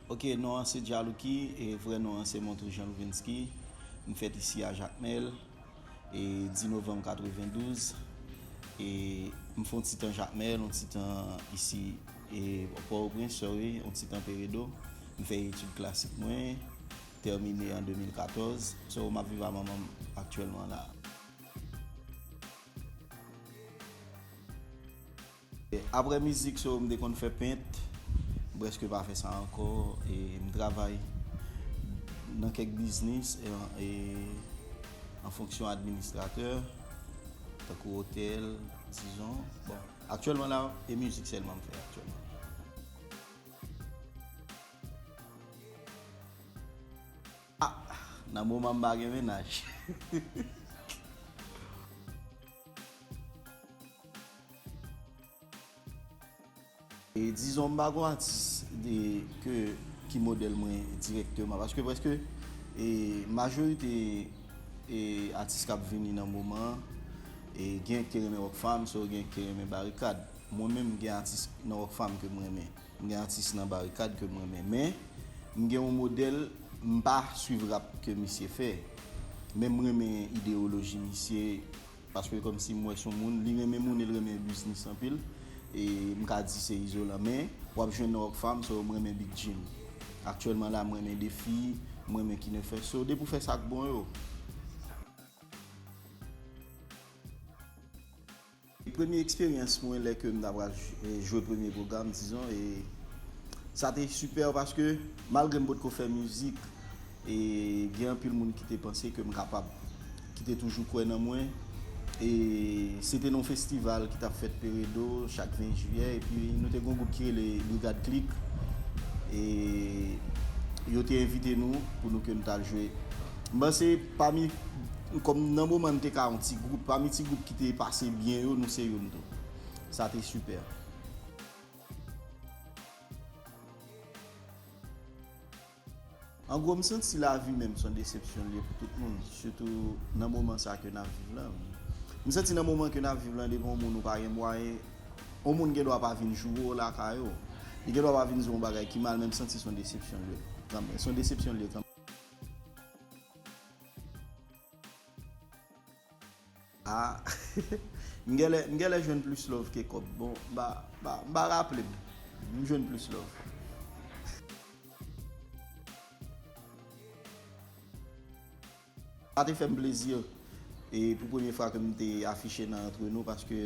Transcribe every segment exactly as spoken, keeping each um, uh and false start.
Ok, non an se Djalouki, e vrè non an se Montreux Jean Louvensky. M fèt isi a Jakmèl, e dis novanm katrevendouz. E m fè yon ti tan Jakmèl, yon ti tan isi, e Pòtoprens, sorry, yon ti tan Peredo. M fè etid klasik mwen, tèmine an de mil katòz. So, m ap viv a manman m aktyèlman la. Apre mizik, so, m te konn fè pent, m prèske pa fè sa ankò, e m travay nan kèk biznis, e, e an fonksyon administratè, tankou otèl, dizon. Bon, aktyèlman la, e mizik sèlman m fè aktyèlman. Ah, nan moman m pa gen mennaj. E dizon m pa gon atis de, ke, ki modèl mwen dirèkteman, paske prèske, e, majorite, e, atis k ap vini nan moman an, e gen ki renmen Rockfam, so gen ki renmen Barikad. Mwen menm, gen atis nan Rockfam ke m renmen. M gen atis nan Barikad ke m renmen. Men, m gen yon modèl, m pa swiv rap ke misye fè. Men m renmen ideyoloji misye, paske kòmsi m wè se yon moun, li renmen moun e l renmen biznis anpil. E m ka di se Izolan. Men, w ap jwenn nan Rockfam, so m renmen Big Jim. Aktyèlman la, m renmen Defi, m renmen Kinefès. So, depi w fè sa k bon yo. Premye eksperyans mwen lè ke m ta pral j-, e, jwe premye pwogram, dizon, e sa te sipè paske malgre m potko fè mizik, e gen anpil moun ki te panse ke m kapab, ki te toujou kwè nan mwen. E se te nan yon festival ki t ap fèt Peredo chak ven jiyè, epi nou te gen yon gwoup ki rele Brigad Klik. E yo te envite nou pou nou ke nou t al jwe. M panse pami, kòm nan moman n te ka yon ti gwoup, pami ti gwoup ki te pase byen yo, nou se youn tou. Sa te sipè. An gwo, m santi lavi menm se yon desepsyon l ye pou tout moun, sitou nan moman sa ke n ap viv la. M santi nan moman ke n ap viv la, depi yon moun ou pa gen mwayen, yon moun gen dwa pa vin joure w lakay ou. Li gen dwa pa vin di w yon bagay ki mal, men m santi se yon desepsyon l ye kanmenm. Se yon desepsyon l ye kanmenm. Ah, m genlè, m genlè jwenn plis love ke kòb. Bon, m pa, m pa, m pa raple m. M jwenn plis love. Sa te fè m plezi, e pou premye fwa ke m te afiche nan Entre Nous, paske,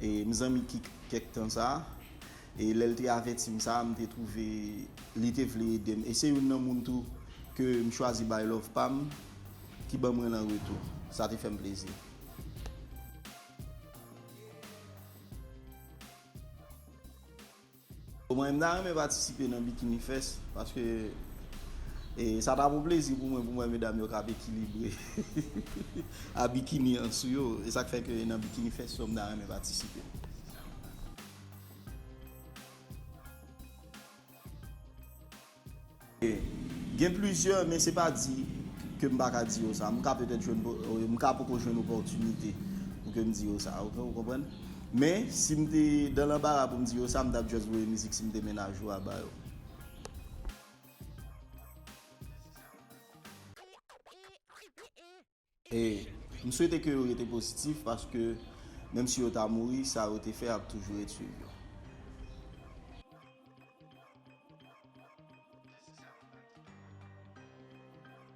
e, m zanmi Kik kèk tan sa. E lè l te avèti m sa, m te twouve li te vle ede m. E se youn nan moun tou ke m chwazi bay love pa m, ki ban mwen l an retou. Sa te fè m plezi. Mwen, m ta renmen patisipe nan Bikini Fest, paske, e, sa ta pou plezi pou mwen, pou m wè medam yo k ap ekilibre a bikini an sou yo. E sa k fè ke nan Bikini Fest, so, m ta renmen patisipe. Gen plizyè, men se pa di ke m pa ka di yo sa. M ka petèt jwenn, m ka poko jwenn opòtinite pou ke m di yo sa. Ou, ou konprann? Men, si m te dan lanbara pou m di yo sa, m t ap just voye mizik si m te mennaj ou a ba yo. E m swete ke yo rete pozitif, paske menm si yo ta mouri, sa yo te fè ap toujou ret swiv yo.